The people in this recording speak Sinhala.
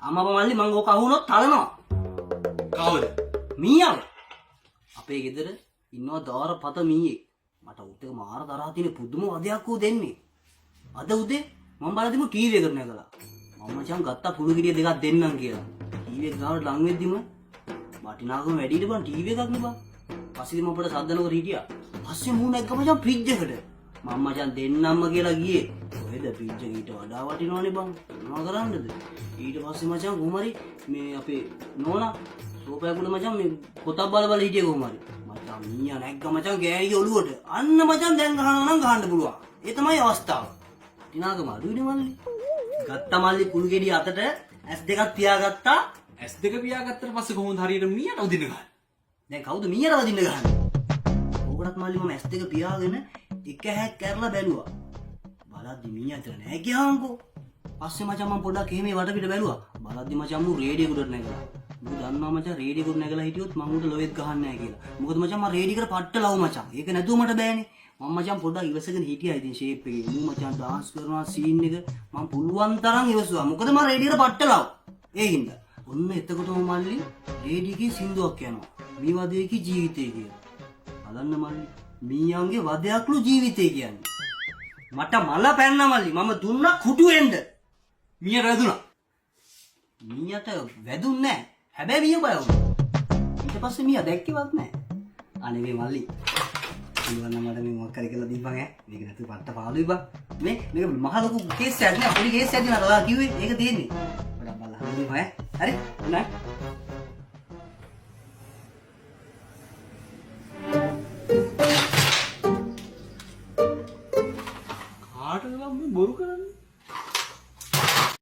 අම්මා මල්ලි මං ඕක අහුනොත් තලනවා. කවුද? මීයව. අපේ ගෙදර ඉන්නවා දාර පත මීයෙක්. මට උත් එක මාර තරහ තියෙන පුදුම වදයක් ඌ දෙන්නේ. අද උදේ මං බලද්දිම ටීවී එකට නැගලා. මම මචං ගත්තා කුළු ගෙඩිය දෙකක් දෙන්නම් කියලා. ටීවී එක ගාවට ලං වෙද්දිම වටිනාකම වැඩි ඊට බං ටීවී එකක් නේ බං. පස්සේ මම පොඩ සද්ද නොකර හිටියා. පස්සේ මූ නැග්ග මචං ෆ්‍රිජ් එකට. මම මචං දෙන්නම්ම කියලා ගියේ. කොහෙද ෆ්‍රිජ් එක ඊට වඩා වටිනවනේ බං. මොනවා කරන්නද? ඊට පස්සේ මචං කොහොම හරි මේ අපේ නෝනා සෝෆා උඩ මචං මේ පොතක් බල බල හිටියේ කොහොම හරි. මචං මීයා නැග්ග මචං ගෑණිගේ ඔළුවට. අන්න මචං දැන් ගහනවා නම් ගහන්න පුළුවන්. ඒ තමයි අවස්ථාව. වටිනාකම අඩුයිනේ මල්ලි. ගත්තා මල්ලි කුළු ගෙඩිය අතට ඇස් දෙකක් පියාගත්තා. ඇස් දෙක පියාගත්තට පස්සේ කොහොමද හරියට මීයට උදින්න ගහන්නේ? දැන් කවුද මීයට වදින්න ගහන්නේ? ඕකටත් මල්ලි මම ඇස් දෙක පියාගෙන එක හැක් කරලා බැලුවා. බලද්දි මීයා අතර නෑ ගියාංකෝ. පස්සේ මචං මම පොඩ්ඩක් එහෙම වටපිට බැලුවා. බලද්දි මචං මූ රේඩියෝ එකට නැගලා. මූ දන්නවා මචං රේඩියෝ එකට නැගලා හිටියොත් මං ඌට ලොවෙත් ගහන්නේ නෑ කියලා. මොකද මචං මං රේඩියෝ එකට පට්ට ලව් මචං. ඒක නැතුව මට බෑනේ. මං මචං පොඩ්ඩක් ඉවසගෙන හිටියා ඉතින් ෂේප් එකේ. මූ මචං ඩාන්ස් කරනවා සීන් එක මං පුළුවන් තරම් ඉවසුවා. මොකද මං රේඩියෝ එකට පට්ට ලව්. ඒ හින්දා. ඔන්න එතකොටම මල්ලි රේඩියෝ එකේ සින්දුවක් යනවා. මී වදයකි ජීවිතේ කියලා. බලන්න මල්ලි මීයන්ගේ වදයක්ලු ජීවිතේ කියන්නේ. මට මල පැන්න මල්ලි මම දුන්නා කුඩු වෙන්න. මීයට වැදුනා. මීයට වැදුන්නේ නෑ. හැබැයි මීය බය වුණා. ඊට පස්සේ මීයා දැක්කේවත් නෑ. අනේ මේ මල්ලි. පුළුවන් නම් මට මේ මොකක් හරි කරලා දීපන් ඈ. මේක නැතුව පට්ට පාළුයි බං. මේ මේක මහ ලොකු කේස් එකක් නෑ. පොඩි කේස් එකක් නේද ඔයා කිව්වේ. ඒක තියෙන්නේ. පොඩක් බලලා හදමු ඈ. හරි? නෑ.